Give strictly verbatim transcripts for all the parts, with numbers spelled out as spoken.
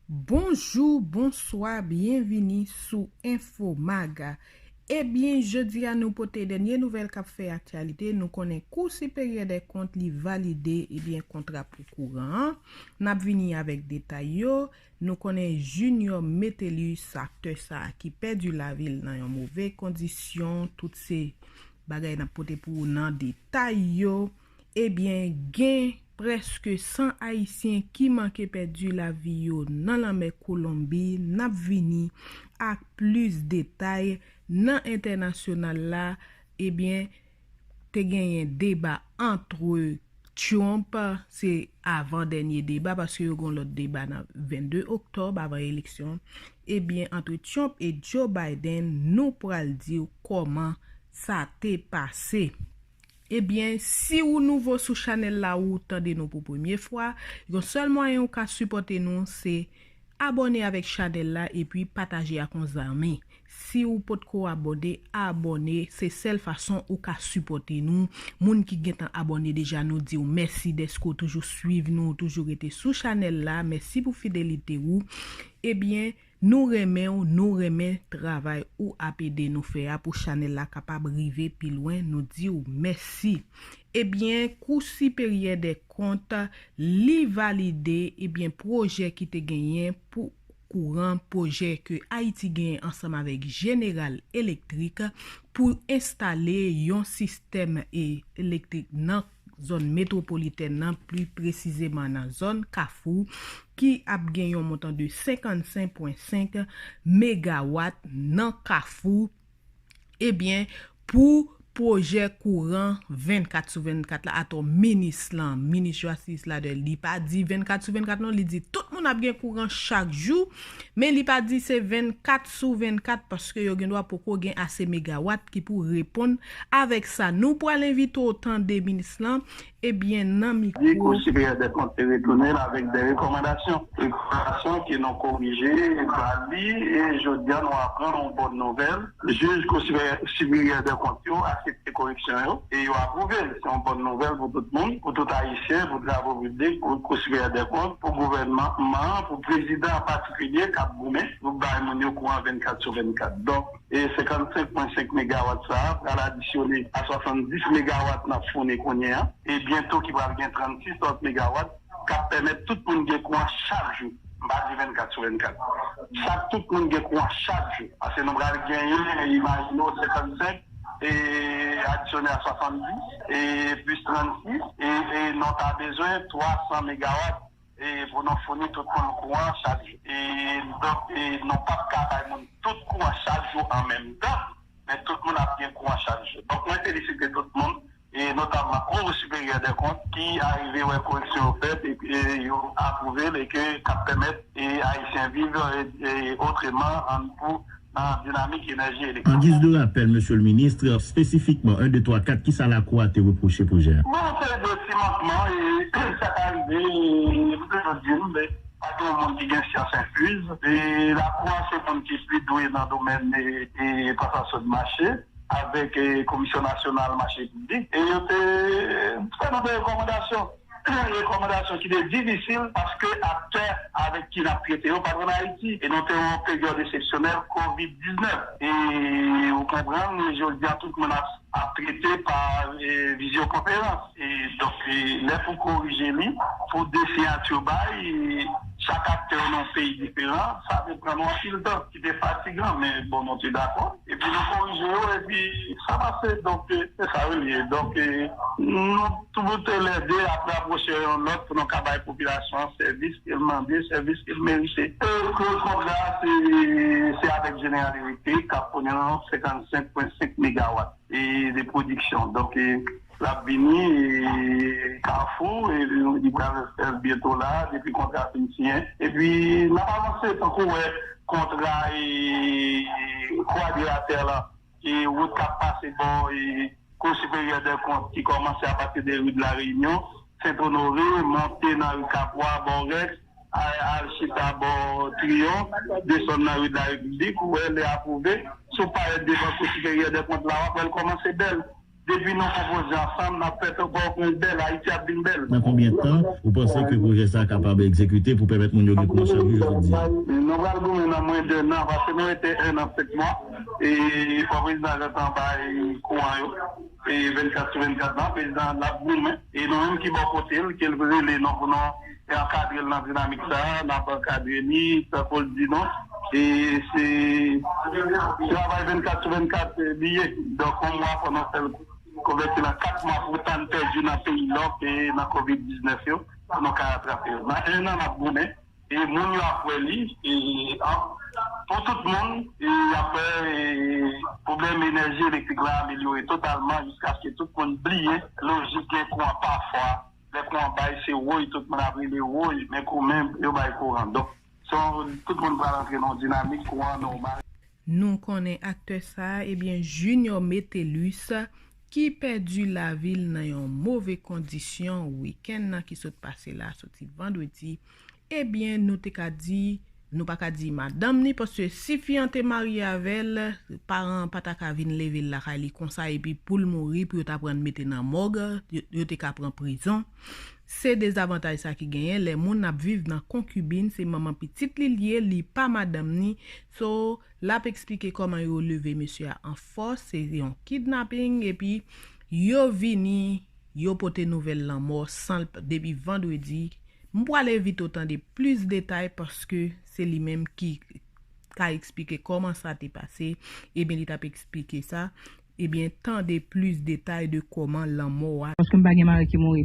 Bonjou, bonswa, byenvini sou Enfomag. Ebyen, jodi a nou pote dènye nouvèl k ap fè aktyalite. Nou konnen Kou Siperyè dè Kont li valide, ebyen, kontra pou kouran an. N ap vini avèk detay yo. Nou konnen Junior Metellus, aktè sa a ki pèdi lavi l nan yon move kondisyon, tout se bagay n ap pote pou ou nan detay yo. Ebyen, gen prèske san Ayisyen ki manke pèdi lavi yo nan lanmè Kolonbi. N ap vini ak plis detay nan entènasyonal la. Ebyen, te genyen deba antre Trump, se avan dènye deba, paske yo gen lòt deba nan vennde oktòb, avan eleksyon. Ebyen, antre Trump e Joe Biden, nou pral di w kòman sa te pase. Ebyen, si ou nouvo sou chanèl la, ou tande nou pou premye fwa, yon sèl mwayen ou ka sipòte nou, se abòne avèk chanèl la epi pataje ak yon zanmi. Si ou potko abòne, abòne, se sèl fason ou ka sipòte nou. Moun ki gentan abòne deja, nou di w mèsi dèske w toujou swiv nou, ou toujou rete sou chanèl la. Mèsi pou fidelite ou. Ebyen, nou renmen w, nou renmen travay ou ap ede nou fè a pou chanèl la kapab rive pi lwen. Nou di w mèsi. Ebyen, Kou Siperyè dè Kont, li valide, ebyen, pwojè ki te genyen pou kouran, pwojè ke Ayiti genyen ansanm avèk General Electric pou enstale yon sistèm e, elektrik nan zòn metwopolitèn nan, pli presizeman nan zòn Kafou, ki ap gen yon montan de senkannsenk pwen senk megawat nan Kafou. Ebyen, pou pwojè kouran vennkat sou vennkat la, atò minis lan, minis Joassis Ladè, li pa di vennkat sou vennkat non, li di tout moun ap gen kouran chak jou, men li pa di se vennkat sou vennkat paske yo gendwa poko gen ase megawat ki pou reponn avèk sa. Nou pral envite w tande minis lan, ebyen, nan mikwo. Kou Siperyè dè Kont te retounen avèk de rekòmandasyon. Rekòmandasyon ke nou korije ba li, e jodi a nou aprann yon bòn nouvèl. Jij Kou Siperyè, Siperyè dè Kont yo aksepte koreksyon yo e yo apwouve l. Se yon bòn nouvèl pou tout moun, pou tout Ayisyen, pou travo piblik, pou Kou Siperyè dè Kont, pou gouvènman an, pou prezidan an patikilye k ap goumen pou bay moun yo kouran vennkat sou vennkat. Donk, e senkannsenk pwen senk megawat sa a pral adisyone a swasanndis megawat n ap founi kounye a, e byento ki pral gen trannsis lòt megawat k ap pèmèt tout moun gen kouran chak jou. M pa di vennkat sou vennkat. Chak, tout moun gen kouran chak jou. Paske nou pral genyen, imajine w, senkannsenk, e adisyone a swasanndis, e plis trannsis, e, e nou ta bezwen twa san megawat, e pou nou founi tout moun kouran chak jou. E donk, e nou p ap ka bay moun tout kouran chak jou an menm tan, men tout moun ap gen kouran chak jou. Donk, mwen felisite tout moun, e notamman Kou Siperyè dè Kont, ki arive wè koreksyon yo fèt e ke yo apwouve l e ke k ap pèmèt e Ayisyen viv e, e otreman an pou nan dinamik enèji elektrik. An giz de rapèl, Mesye le Minis, espesifikman en, de, twa, kat, kisa Lakou a te repwoche pwojè a? Bon, se de ti mankman e sa ka rive, e m toujou di l, men pa gen yon moun ki gen syans enfiz. E Lakou a se moun ki pi dwe nan domèn e, e pasasyon de mache avèk e, Komisyon Nasyonal Mache Piblik. E yo te fè nou de rekòmandasyon. Rekòmandasyon ki te difisil paske aktè avèk ki n ap trete yo pa t ann Ayiti. E nou te yon peryòd eksepsyonèl kovid diznèf. E ou konprann, jodi a tout moun ap, ap trete pa e, vizyokonferans. E donk, e, lè pou korije li, pou de siyati bay, e, chak aktè nan yon peyi diferan, sa te pran nou anpil tan, ki te fatigan, men bon, nou te dakò. Epi nou korije yo, epi sa pase. Donk, e, se sa yo ye. Donk, e, nou tout lè de ap rapwoche youn lòt pou nou ka bay popilasyon an sèvis ke l mande, sèvis ke l merite. E ke kontra a, se, se avèk Jeneral Eletrik k ap founi nou senkannsenk pwen senk megawat e de pwodiksyon. Donk, e, l ap vini, e, Kafou, e li pral fè l byento la, depi kontra a fin siyen. Epi, n ap avanse tankou wè kontra e kwadrilatè la, e wout k ap pase bò e Kou Siperyè dè Kont ki kòmanse apati de ri de la Reyinyon, Sent Onore, monte nan ri Kapwa, bò Rèks, al, al chita bò Triyon, desann nan ri de la Repiblik, ou wè lè apwouve, si w parèt devan Kou Siperyè dè Kont la, w ap wè l kòmanse bèl. Depi nou konpoze ansanm, n ap fè tout bò vin bèl, Ayiti ap vin bèl. Nan konbyen tan ou panse ke pwojè sa a kapab egzekite pou pèmèt moun yo gen kouran chak jou jodi a? Nou pral goumen nan mwens de nan, paske nou rete en an, senk mwa. E fò prezidan gentan bay kouran yo. E vennkat sou vennkat la, prezidan an ap goumen. E nou menm ki bò kote l, ke l rele nou pou nou ankadre l nan dinamik sa a, n ap ankadre li, tankou l di nou. E se travay vennkat sou vennkat li ye. Donk, yon mwa fò nou fè l konvèti l an kat mwa pou tan n pèdi nan peyi lòk e nan kovid diznèf yo, pou nou ka ratrape yo. Nan en an, n ap goumen. E moun yo ap wè li, e, an, pou tout moun, e, apre, e, pwoblèm enèji elektrik la amelyore totalman jiskaske tout moun bliye lojik gen kouran pafwa. Lè kouran bay, se woy, tout moun ap rele woy, men koumen yo bay kouran. Donk, se yon, tout moun pral antre nan yon dinamik kouran nòmal. Nou konnen aktè sa a, ebyen Junior Metellus, ki pèdi lavi l nan yon move kondisyon wikenn nan ki sot pase la, soti vandredi, ebyen nou te ka di, nou pa ka di madanm ni, paske si fi an te marye avè l, paran an pa ta ka vin leve l lakay li konsa epi pou l mouri, pou yo ta pran l mete nan mòg, yo, yo te ka pran prizon. Se dezavantaj sa ki genyen lè moun ap viv nan konkibin, se manman pitit li l ye, li pa madanm ni. So, l ap eksplike kòman yo leve mesye a an fòs, se yon kidnaping, epi yo vini, yo pote nouvèl lanmò san l, depi vandredi. M pral evite w tande plis detay paske se li menm ki ka eksplike kòman sa te pase, ebyen li t ap eksplike sa. Ebyen, tande plis detay de kòman lanmò a. Paske m pa gen mari ki mouri.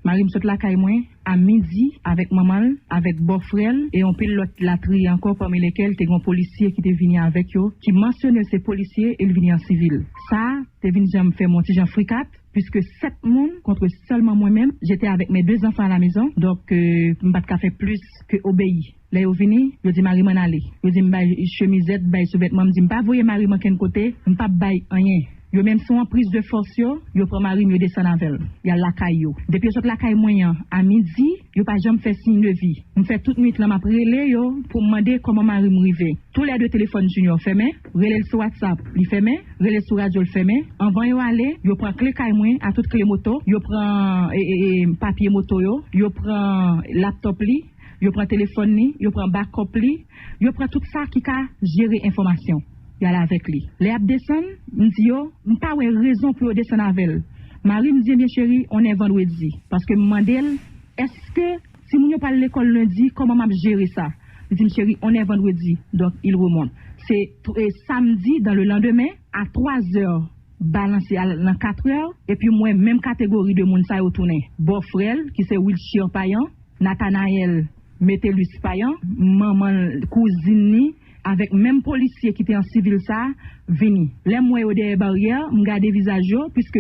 Mari m sot lakay mwen a midi avèk manman l, avèk bòfrè l e yon pil lòt latriye ankò, pami lekèl te gen yon polisye ki te vini avèk yo, ki mansyone l se polisye e l vini an sivil. Sa a te vin jan m fè m yon ti jan frikat, puiske sèt moun contre seulement moi-même, j'étais avec mes deux enfants à la maison, donk m pa t ka fè plis ke obeyi. Lè yo vini, yo di mari m ann ale. Yo di m bay chemizèt, bay souvètman, m di m pa voye mari m ankenn kote, m p ap bay anyen. Yo menm se yon anpriz de fòs yo, yo pran mari m yo desann avè l, y al lakay yo. Depi yo sot lakay mwen an, a midi, yo pa janm fè siy de vi. M fè tout nwit lan m ap rele yo pou m mande kòman mari m rive. Toulède telefòn Junior fèmen, rele l sou WhatsApp, li fèmen, rele l sou radyo, l fèmen. Anvan yo ale, yo pran kle kay mwen, a tout kle moto, yo pran e, e, e, papye moto yo, yo pran laptòp li, yo pran telefòn li, yo pran bakòp li, yo pran tout sa ki ka jere enfòmasyon. Y al avèk li. Lè y ap desann, m di yo, m pa wè rezon pou yo desann avè l. Mari m di, ebyen cheri, on est vendredi. Paske m mande l, èske timoun yo pral lekòl lendi, kòman m ap jere sa? Li di m, cheri, on est vendredi. Donk, il remonte. Se samdi, dans le lendemain, a twa zè, balanse al nan kat è, epi m wè menm kategori de moun sa yo tounen. Bòfrè l, ki se Wilshire Payan, Nathanaël Metellus Payan, manman l, kouzin li, avèk menm polisye ki te an sivil sa a, vini. Lè m wè yo dèyè baryè, m gade vizaj yo, piske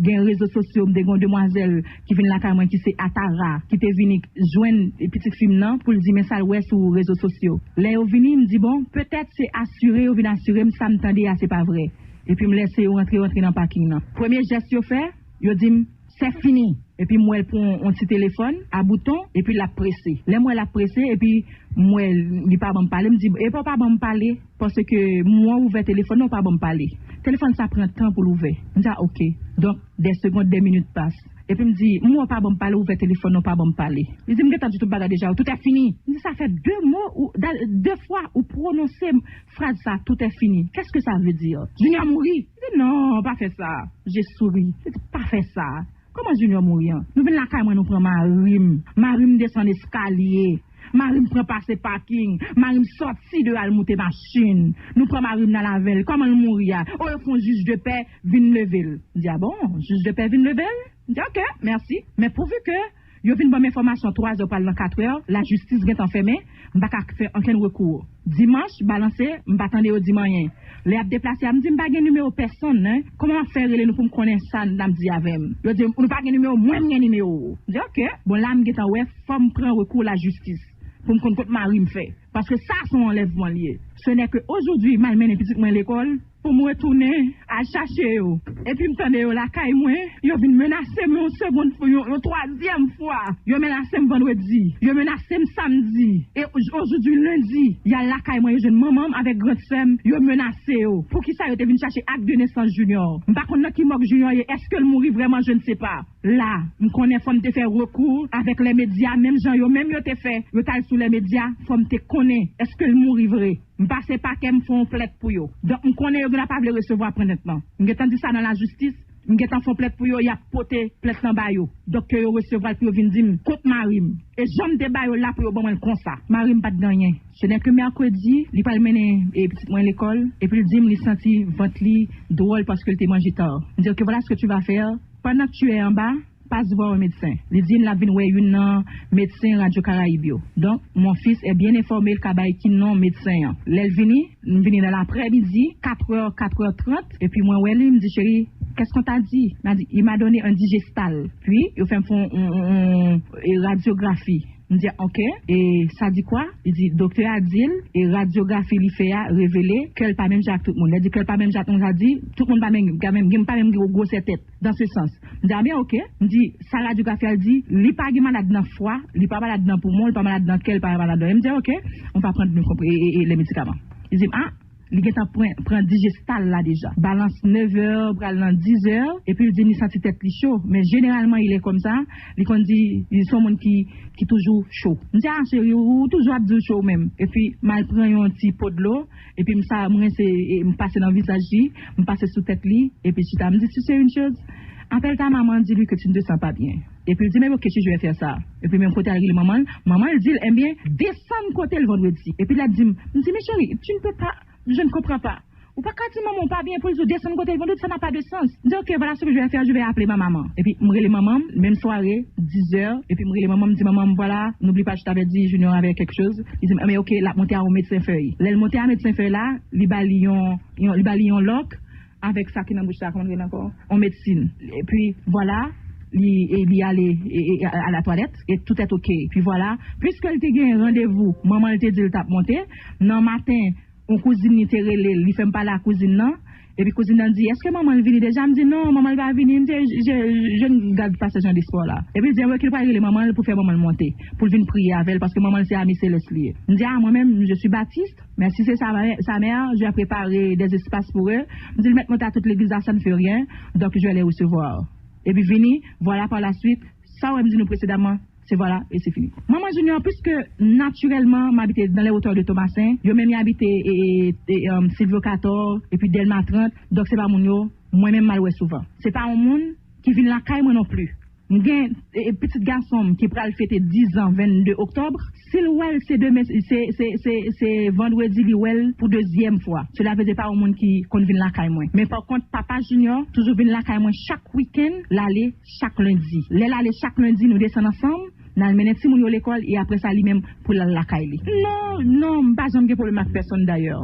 gen rezo sosyo, m te gen yon demwazèl ki vin lakay mwen ki se Atara, ki te vini jwenn pitit fi m nan pou l di men sa l wè sou rezo sosyo. Lè yo vini, m di bon, petèt se asire yo vin asire m sa m tande a se pa vrè. Epi m lèse yo rantre, rantre nan paking nan. Premye jès yo fè, yo di m, c'est fini. Epi m wè l pran yon ti telefòn a bouton, epi l ap prese. Lè m wè l ap prese, epi m wè li pa ban m pale, m di, epa w pa ban m pale, paske m wè w ouvè telefòn nan, w pa ban m pale. Telefòn sa pran tan pou l ouvè. M di, a, oke. Donk, des secondes, des minutes passent. Epi m di, m wè w pa ban m pale, w ouvè telefòn nan, w pa ban m pale. Li di, m gentan di tout bagay deja, tout est fini. M di, sa fè de mo, ou, de fwa ou pwononse fraz sa, tout est fini. Qu'est-ce que ça veut dire? Junior mouri. Li di, non, pa fè sa. Je souris. Li di, pa fè sa. Kòman Junior mouri an? Nou vin lakay mwen, nou pran mari m. Mari m desann eskalye. Mari m pran pase paking. Mari m sòti de al moute machin. Nou pran mari m n al avè l. Kòman l mouri a? O, yo fè yon jij de pè vin leve l. M di, a bon, jij de pè vin leve l? M di, oke, mèsi. Men pouvi ke yo vin ban m enfòmasyon twa zè pral nan kat è, lajistis gentan fèmen, m pa ka fè ankenn rekou. Dimanch, balanse, m pa tande yo di m anyen. Lè y ap deplase a, m di, m pa gen nimewo pèsonn, en. Kòman m ap fè rele nou pou m konnen sa n ap di avè m? Yo di, nou pa gen nimewo, mwen m gen nimewo w. M di, oke. Bon, la m gentan wè, fò m pran rekou lajistis pou m konn kot mari m fè. Paske sa se yon anlèvman l ye. Ce n'est que aujourd'hui m al mennen pitit mwen lekòl, pou m retounen al chache yo. Epi m tande yo lakay mwen, yo vin menase m yon segond, yon, yon twazyèm fwa. Yo menase m vandredi, yo menase m samdi. E Ojodi lendi, y al lakay mwen, yo jwenn manman m avèk gran sè m, yo menase yo. Poukisa yo te vin chache ak de nesans Junior? M pa konn nan ki mòg Junior ye, èske l mouri vrèman, je ne sais pas. La, m konnen fò m te fè rekou avèk lè medya, menm jan yo menm yo te fè, yo t al sou lè medya, fò m te konnen èske l mouri vre. M pase pakè, m fè yon plent pou yo. Donk, m konnen yo gentan pa vle resevwa plent lan. M gentan di sa nan lajistis, m gentan fè yon plent pou yo, y ap pote plent lan ba yo. Donk, ke yo resevwa l pou yo vin di m kont mari m. E jan m te ba yo l la pou yo ban mwen l konsa. Mari m pa t gen anyen. Ce n'est que mercredi, li pral mennen e, pitit mwen lekòl, epi l di m li santi vant li dwòl paske l te manje ta. M di, ok, voilà ce que tu vas faire. Pendant que tu es en bas, passe voir un médecin. Li di l ap vin wè youn nan medsen Radyo Karayib yo. Donk, mon fils est bien informé, l ka bay ki non medsen an. Lè l vini, m vini nan laprèmidi, katrè, katrè trant, epi mwen wè li, m di, cheri, qu'est-ce qu'on t'a dit? L a di, il m'a donné un digestal. Puis, yo fè m fè yon, yon, yon, yon, e, radyografi. M di, ok, e sa di kwa? Li di, doktè a di l, e radyografi li fè a revele kè l pa menm jan ak tout moun. Lè di kè l pa menm jan ak tout moun, sa di, tout moun pa menm, pa menm, pa menm gwosè tèt, dans ce sens. M di, a byen, ok. M di, sa radyografi a di, li pa gen malad nan fwa, li pa malad nan poumon, li pa malad nan kè, li pa malad nan. M di, ok, on va prendre e, e, e, les médicaments. Li di, a, li gentan pran, pran digestal la deja. Balans nevè, pral nan dizè, epi l di li santi tèt li cho. Men jeneralman, il est comme ça, li konn di, li se yon moun ki, ki toujou cho. M di, a, cheri, ou, ou toujou ap di w cho ou menm. Epi, m al pran yon ti po dlo, epi m sa, m rense, e, m pase nan vizaj li, m pase sou tèt li, epi chita. M di, tu sais une chose? Appelle ta maman, dis-lui que tu ne te sens pas bien. Epi l di, men ok, cheri, je vais faire ça. Epi menm kote al rele manman l, manman l di l, ebyen, desann kote l vandredi. Epi l ap di m, m di, men cheri, tu ne peux pas, je ne comprends pas. Ou pa ka di manman w pa byen pou l di w desann kote l vandredi, ça n'a pas de sens. M di, ok, voilà ce que je vais faire, je vais appeler ma maman. Epi m rele manman m, menm sware, dizè, epi m rele manman m, m di, manman m, voilà, n'oublie pas, je t'avais dit, Junior avait quelque chose. Li di m, men ok, l ap monte a yon medsen fèy. Lè l monte a medsen fèy la, li ba li yon, yon, li ba li yon lòk, avèk sa ki nan bouch la, kòman l rele ankò? On medsin. Epi, vwala, li, e, li ale, e, e, a, a la twalèt, e tout est ok. Epi vwala, piske l te gen randevou, manman l te di l t ap monte, nan maten, yon kouzin li te rele l, li fè m pale ak kouzin nan, epi kouzin nan di, èske manman l vini deja? M di, non, manman l pa vini, m di, je, je, je ne garde pas ce genre d'espoir là. Epi l di, ok, l pral rele manman l pou fè manman l monte, pou l vin priye avè l, paske manman l se ami selès li ye. M di, a, mwen menm, je suis baptiste, mais si c'est sa, sa mère, je vais préparer des espaces pour eux. M di l mèt monte a tout legliz la, ça ne fait rien. Donc, je vais les recevoir. Epi vini, voilà, par la suite, sa w wè m di nou presedaman, se vwala, e se fini. Manman Junior, piske natirèlman, m abite dans les hauteurs de Tomasen, yo menm y abite e, e, e, um, Silvyo Katò, epi Dèlma trant, donk se pa moun yo, mwen menm m al wè souvan. Se pa yon moun ki vin lakay mwen non pli. M gen e, e, pitit gason m ki pral fete diz an vennde oktòb. Si l wè l se demen, se, se, se, se vandredi li wè l pou dezyèm fwa. Sela vle di pa yon moun ki konn vin lakay mwen. Men pa kont, papa Junior toujou vin lakay mwen chak wikenn, l ale chak lendi. Lè l ale chak lendi, nou desann ansanm, n al mennen timoun yo lekòl, e apre sa, li menm pou l al lakay li. Non, non, m pa janm gen pwoblèm ak pèsonn dayè.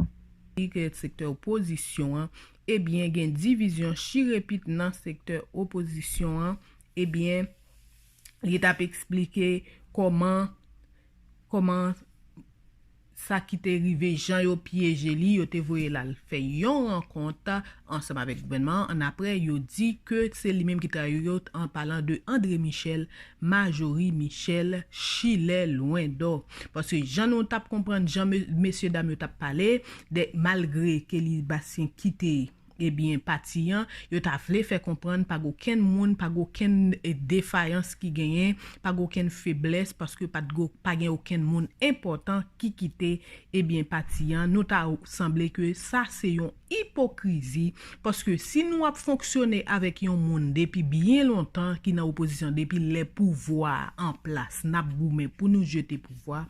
Ki sektè opozisyon an, ebyen, gen divizyon chirepit nan sektè opozisyon an, ebyen, li t ap eksplike kòman, kòman sa ki te rive, jan yo pyeje li, yo te voye l al fè yon rankont ansanm avèk gouvènman an. Annapre, yo di ke se li menm ki trayi yo, an palan de André Michel, Majorie Michel, Chilè Lwendò. Paske jan nou t ap konprann, jan me-, mesye dam yo t ap pale, de, malgre ke Libastien kite, ebyen, pati an, yo ta vle fè konprann pa gen okenn moun, pa gen okenn, e, defayans ki genyen, pa gen okenn feblès, paske pa t go-, pa gen okenn moun enpòtan ki kite, ebyen, pati an. Nou ta sanble ke sa se yon ipokrizi, paske si nou ap fonksyone avèk yon moun depi byen lontan ki nan opozisyon, depi lè pouvwa a an plas, n ap goumen pou nou jete pouvwa,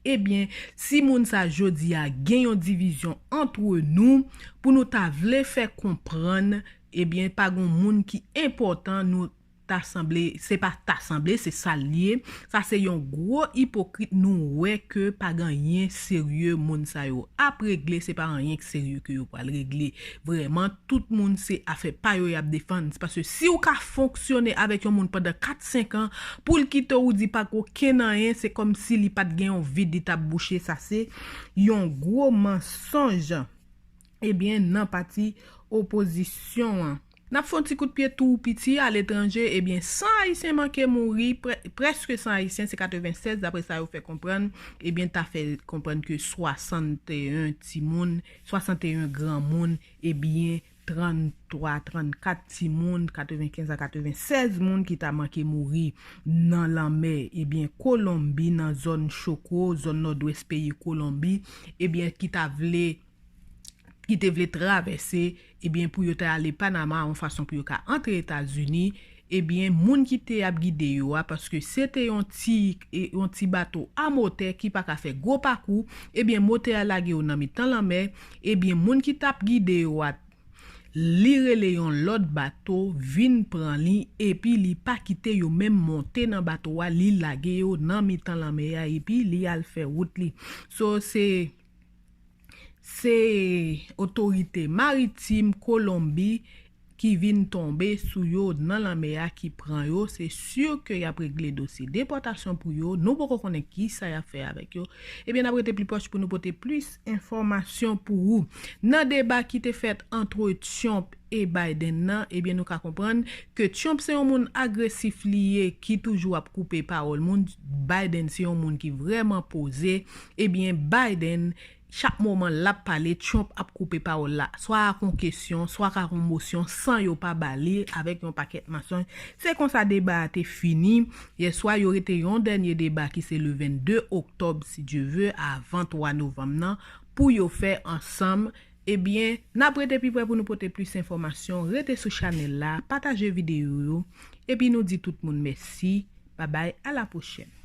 ebyen, si moun sa jodi a gen yon divizyon antre nou, pou nou ta vle fè konprann, ebyen, pa gon moun ki enpòtan, nou ta sanble, se pa ta sanble, se sa l ye. Sa se yon gwo ipokrit, nou wè ke pa gen anyen serye moun sa yo ap regle, se pa anyen k serye ke yo pral regle. Vrèman, tout moun se afè pa yo y ap defann. Se paske si w ka fonksyone avèk yon moun pandan kat, senk an, pou l kite w, ou di pa gen okenn anyen, se kòmsi li pa t gen yon vid li t ap bouche. Sa se yon gwo mansonj. Ebyen, nan pati opozisyon an. N ap fè yon ti kout pye tou piti aletranje, ebyen, san Ayisyen manke mouri, prè- prèske san Ayisyen, se katrevennsèz, daprè sa yo fè konprann, ebyen, ta fè konprann ke swasanteyen timoun, swasanteyen granmoun, ebyen, tranntwa, trannkat timoun, katrevenkenz a katrevennsèz moun ki ta manke mouri nan lanmè, ebyen, Kolonbi, nan zòn Choko, zòn nòdwès peyi Kolonbi, ebyen, ki ta vle ki te vle travèse, ebyen, pou yo te ale Panama, yon fason pou yo ka antre Etazini, ebyen, moun ki te ap gide yo a, paske se te yon ti, e, yon ti bato a motè ki pa ka fè gwo pakou, ebyen, motè a lage yo nan mitan lanmè, ebyen, moun ki t ap gide yo a, li rele yon lòt bato, vin pran li, epi li pa kite yo menm monte nan bato a, li lage yo nan mitan lanmè a, epi li al fè wout li. So, se, se otorite maritim Kolonbi ki vin tonbe sou yo nan lanmè a, ki pran yo. Se si ke y ap regle dosye depòtasyon pou yo. Nou poko konnen kisa y ap fè avèk yo. Ebyen, n ap rete pi pwòch pou nou pote plis enfòmasyon pou ou. Nan deba ki te fèt ant Trump e Biden nan, ebyen, nou ka konprann ke Trump se yon moun agresif li ye, ki toujou ap koupe pawòl moun. Biden se yon moun ki vrèman poze. Ebyen, Biden, chak moman l ap pale, Trump ap koupe pawòl la, swa ak yon kesyon, swa ak yon mosyon, san yo pa ba li, avèk yon pakèt mansonj. Se konsa deba a te fini. Yèswa, yo rete yon dènye deba ki se le vennde oktòb, si Dye ve, avan twa novanm nan, pou yo fè ansanm. Ebyen, n ap rete pi prè pou nou pote plis enfòmasyon. Rete sou chanèl la, pataje videyo yo, epi nou di tout moun mèsi. Babay, a la pwochèn.